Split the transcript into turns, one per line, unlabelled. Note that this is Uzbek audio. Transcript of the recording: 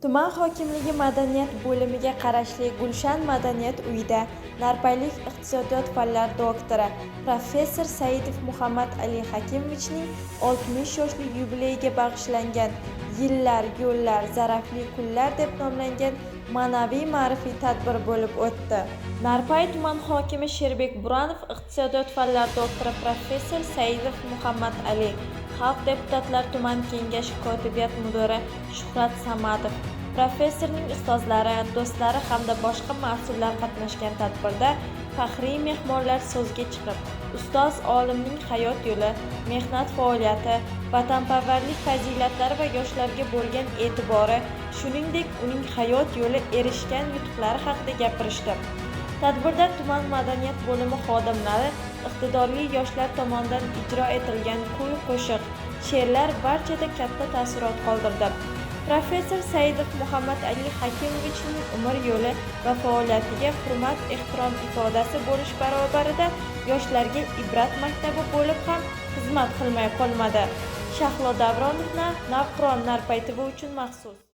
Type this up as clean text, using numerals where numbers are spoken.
Tuman hokimligi madaniyat bo'limiga qarashli Gulshan madaniyat uyida narpaylik iqtisodiyot fanlari doktori, professor Saidov Muhammad Ali Hakimovichning 60 yoshli yubileyiga bag'ishlangan "Yillar, yo'llar, zarafli kunlar" deb nomlangan ma'naviy ma'rifiy tadbir bo'lib o'tdi. Narpay tuman hokimi Sherbek Buranov, iqtisodiyot fanlari doktori, professor Saidov Muhammad Ali, xalq deputatlari tuman kengashi kotibiyat mudiri Shuhrat Samadov, professorning ustozlari, do'stlari hamda boshqa mas'ullar qatnashgan tadbirda faxriy mehmonlar so'zga chiqib, ustoz olimning hayot yo'li, mehnat faoliyati, vatanparvarlik fazilatlari va yoshlarga bo'lgan e'tibori, shuningdek, uning hayot yo'li, erishgan yutuqlari haqida gapirishdi. Tadbirda tuman madaniyat bo'limi xodimlari, iqtidorli yoshlar tomonidan ijro etilgan kuy-qo'shiq, she'rlar barchada katta taassurot qoldirdi. Professor Saidov Muhammad Ali Hakimovichning umr yo'li va faoliyatiga hurmat-ehtirom ifodasi bo'lish barobarida yoshlarga ibrat maktabi bo'lib ham xizmat qilmay qolmadi. Shahlo Davronovna, Navqiron, Narpay TV uchun maxsus.